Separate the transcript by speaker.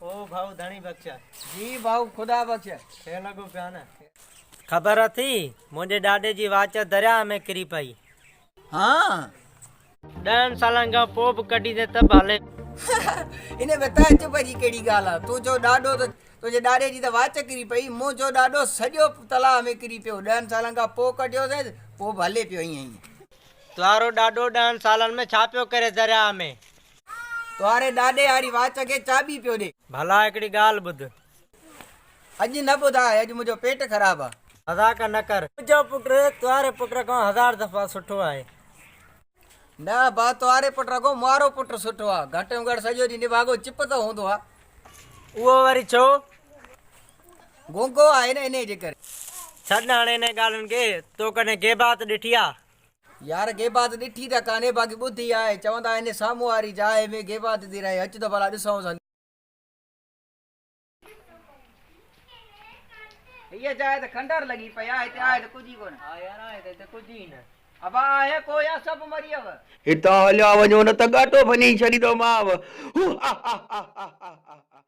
Speaker 1: او ڀائو ڌڻي بخش.
Speaker 2: جي ڀائو خدا بخش.
Speaker 1: خير لڳو پيو آ نه. خبر اٿئي منهنجي ڏاڏي جي واچ درياهه ۾ ڪري پئي.
Speaker 2: ها.
Speaker 1: ڏهن سالن کان پوء به ڪڍيندين ته به هلي.
Speaker 2: ان ۾ تعجب جي ڪهڙي ڳالهه آ. تنهنجو ڏاڏو ته تنهنجي ڏاڏي جي ته واچ ڪري پئي، منهنجو ڏاڏو سڄو تلاء ۾ ڪري پيو. ڏهن سالن کان پوء ڪڍيوسينس، پوء به هلي پيو ائين ئي.
Speaker 1: توهارو ڏاڏو ڏهن سالن ۾ ڇا پيو ڪري درياهه ۾؟
Speaker 2: توهاري ڏاڏي واري واچ کي چاٻي پيو ڏي.
Speaker 1: ڀلا هڪڙي ڳالهه ٻڌ.
Speaker 2: اڄ نه ٻڌاء، اڄ منهنجو پيٽ خراب آ.
Speaker 1: مذاق نه ڪر. منهنجو پٽ توهاري پٽ کان هزار دفعا سٺو آهي.
Speaker 2: نه ابا، توهاري پٽ کان مونهارو پٽ سٺو آ. گهٽ ۾ گهٽ سڄو ڏينهن نڀاڳو چپ ته هوندو آ.
Speaker 1: اهو وري ڇو؟
Speaker 2: گونگو آهي نه انهيء جي ڪري.
Speaker 1: ڇڏ هاڻي انهن ڳالهين کي. تو ڪڏهن غيبات ڏٺي آ؟
Speaker 2: يار غيبات ڏٺي ته ڪانهي باقي ٻڌي آهي. چوندا آهن سامهون واري جاء ۾ غيبات ٿي رهي. اچ ته ڀلا ڏسئونس هلي. هيء جاء ته کنڊر لڳي پئي آهي، هتي آهي ته ڪجهه ئي ڪونه.
Speaker 1: ها يار آهي ته هتي ڪجهه ئي نه.
Speaker 2: ابا آهي ڪو يا سڀ مري ويو؟
Speaker 3: هتان هليا وڃو نه ته ڳاٽو ڀڃي ڇڏيندومانو. هو ها ها ها ها ها ها.